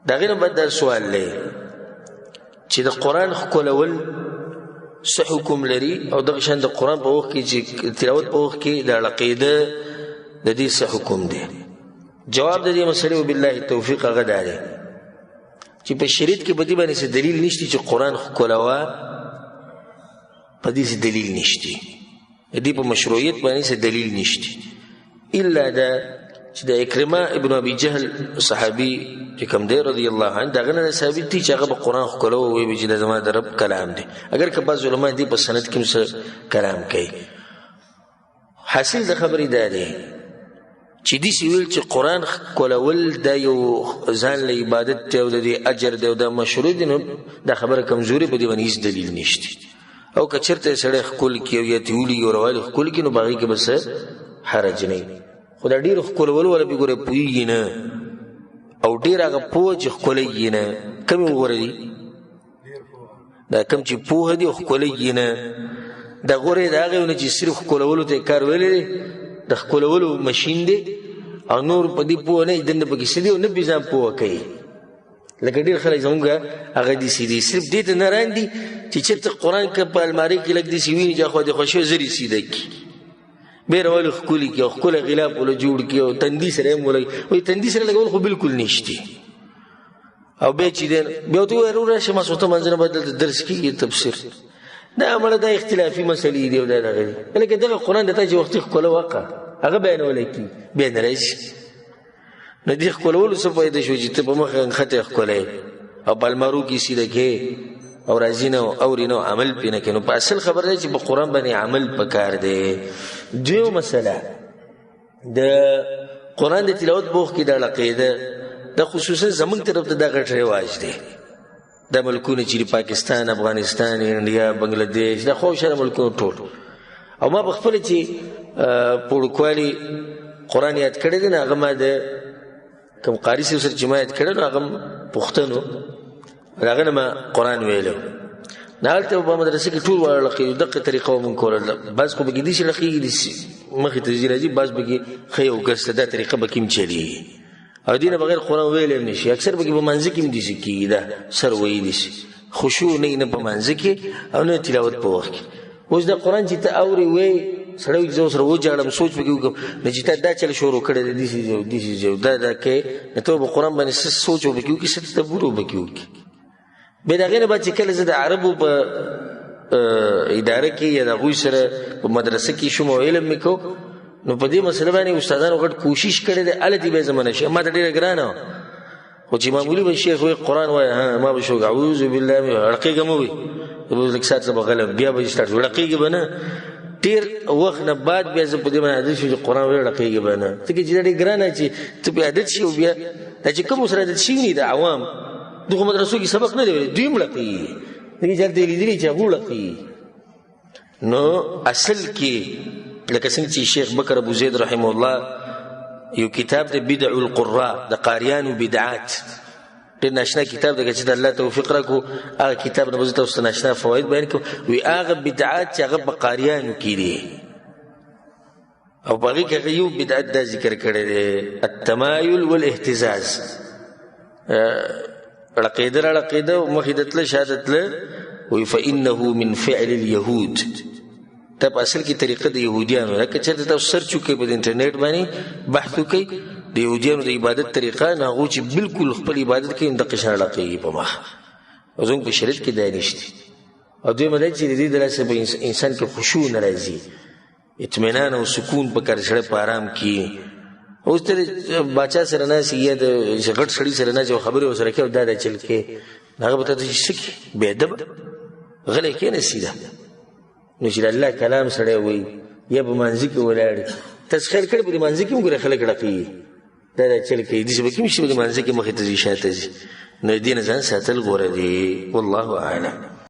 د هغې نه بعد دا سوال دی چې د قرآن ښکلول څه حکم لري، او دغه شان د قرآن په وخت کې چې تلاوت په وخت کې د عقیده د دې څه حکم دی؟ جواب د دې مسئلې وبالله توفیق هغه دا دی چې په شریعت کې په دې باندې څه دلیل نشته چې قرآن ښکلوه، په دې څه دلیل نشته، د دې په مشروعیت باندې څه دلیل نشته، الا دا چې د عکرمه ابن ابي جهل صحابي چې کوم دی رضی الله عنه، دغه نه ثابت دي چې هغه به قرآن ښکلوه، وایي به چې دا زما د رب کلام دی، اګر که بعض علما دې په سند کې هم څه کلام کوي. حاصل د خبرې دا دی چې داسې ویل چې قرآن ښکلول دا یو ځان له عبادت دی او د دې اجر دی او دا مشروع دی، نو دا خبره کمزوري، په دې باندې هېڅ دلیل نشته. او که چېرته یې سړی ښکل کړي او یا ترې ولېږي او روالي ښکل کړي، نو په هغې کې به څه حرج نه وي. خو دا ډېر ښکلولو والا به ګوره پوهېږي نه، او ډېر هغه پوه چې ښکلېږي نه، کمې وغوره دي دا کم چې پوهه دي او ښکلېږي نه، دا غوره د هغې نه چې صرف ښکلولو ته یې کار ویلی دی، د ښکلولو مشین دی او نور په دې پوه نه، دننه پکې څه دي او نه پرې ځان پوه کوي. لکه ډېر خلک زموږ هغه داسې دي، صرف دې ته نه راندي چې چېرته قرآن که په المارۍ کې لږ داسې ویني چې اخوا دې خوښي زر یې سیده کړي، بیا راولي ښکلي کړي او ښکلی غلاف وله جوړ کړي او تندي سره یې هم ولګوي. وایي تندي سره لګول خو بالکل نشته. او بیا چې دی بیا ورته ووایي وروره راشه ماسخوتن لمانځه نه بعد دلته درس کېږي تفسیر. دا مړه دا اختلافي مسلې دي او دا دغه دي، لکه دغه قرآن د تا چې وختي ښکله وکړه هغه بیا نه ولګي، بیا نه راځي. نو دې ښکلولو څه فایده شو چې ته په مخه نښتی ښکلی او په المارو کې سیده کې او راځي نه اوري نه عمل پرې نه کوي. نو په اصل خبره ده چې په قرآن باندې عمل پکار دی. دویمه مسله د قرآن د تلاوت په وخت کې دا عقیده دا خصوصا زمونږ طرف ته دا غټ رواج دی. دا ملکونه چې پاکستان، افغانستان، انډیا، بنگلادیش، دا خو شر ملکونه ټول. او ما په خپله چې پوړکوالي قرآن یاد کړی دی، نو هغه ما د کوم قاري صاحب سره چې ما یاد کړی، نو هغه پوښتنو هغه نه ما قرآن ویلو. نو هلته په مدرسه کې ټول واړه لقېږي، دقه طریقه مونږ کوله. بعض خو پکې داسې لقېږي، داسې مخې ته ځي راځي، بعض پکې ښه یو ګس ته دا طریقه پکې هم چلېږي. او دې نه بغیر قرآن ویلی هم نشي. اکثر پکې په مانځه کې هم داسې کېږي، دا سر وایي داسې خشوع نه وي، نه په مانځه کې او نه تلاوت په وخت کې. اوس دا قرآن چې ته اورې وایې، سړی وایي چې زه ورسره وژاړم، سوچ پکې وکړم، نو چې تا دا چل شروع کړی دی، داسې ځي او داسې ځي او دا دا کوې، نو ته به قرآن باندې څه سوچ پکې وکړې، څه تدبر پکې وکړې. بیا د هغې نه بعد چې کله زه د عربو په اداره کې یا د هغوی سره په مدرسه کې شوم او علم مې کو، نو په دې مسله باندې استادانو غټ کوشش کړی دی، هلته بیا زه منه شم. ما ته ډېره ګرانه وه، خو چې معمولي به شیخ وایي قرآن وایه، ها ما به شو اعوذ بالله مې اړقېږم ووایي، لږ ساعت زه به غلم، بیا به سټارټ شو، اړقېږي به نه. ډېر وخت نه بعد بیا زه په دې باندې عادت شوم چې قرآن وایي اړقېږي به نه، ځکه چې دا ډېر ګرانه چې ته پرې عادت شي. او بیا دا چې کوم سره عادت شوي نه، د عوام دغو مدرسو کې سبق نه دی ویلی، دوی هم ړقېږي، ځکه چې هلته یې لیدلي چې هغو ړقېږي. نو اصل کې لکه څنګه چې شیخ بکر ابو زید رحمه الله یو کتاب دی بدع القراء، د قاریانو بدعات، ډېر ناشنا کتاب دی، که چې د الله توفیق راکړو هغه کتاب نه به زه تاسو ته ناشنا فواید بیان کړم. وي هغه بدعات چې هغه په قاریانو کې دي، او په هغې کې هغه یو بدعت دا ذکر کړی دی، التمایل والاهتزاز. ړقېده را ړقېده او مخې ته تله شاته تله، وایي فإنه من فعل اليهود. دا په اصل کې طریقه د یهودیانو ده. که چېرته تاسو سرچ وکړئ په انټرنیټ باندې بحث وکړئ د یهودیانو د عبادت طریقه، نو هغوی چې بالکل خپل عبادت کوي دقه شان ړقېږي په مخ. او زموږ په شریعت کې دا نشته. او دویمه دا چې د دې د لاسه په انسان کې خشوع نه راځي، اطمینان او سکون په کار سړی په آرام کې. اوس ته باچا سره ناست یا د غټ سړي سره ناست او خبرې ورسره کوې او دا دا چل کوې، هغه به ته چې څه کوې بې ادبه غلی کښېنه سیده. نو چې د الله کلام سړی وایي یا په مانځه کې ولاړ وي، تاسو خیال کړی په دې مانځه کې هم ګوره خلک ړقېږي، دا دا چل کوي، داسې به کوم شي په دې مانځه کې مخې ته ځي شاته ځي. نو دې نه ځان ساتل غوره دي. والله اعلم.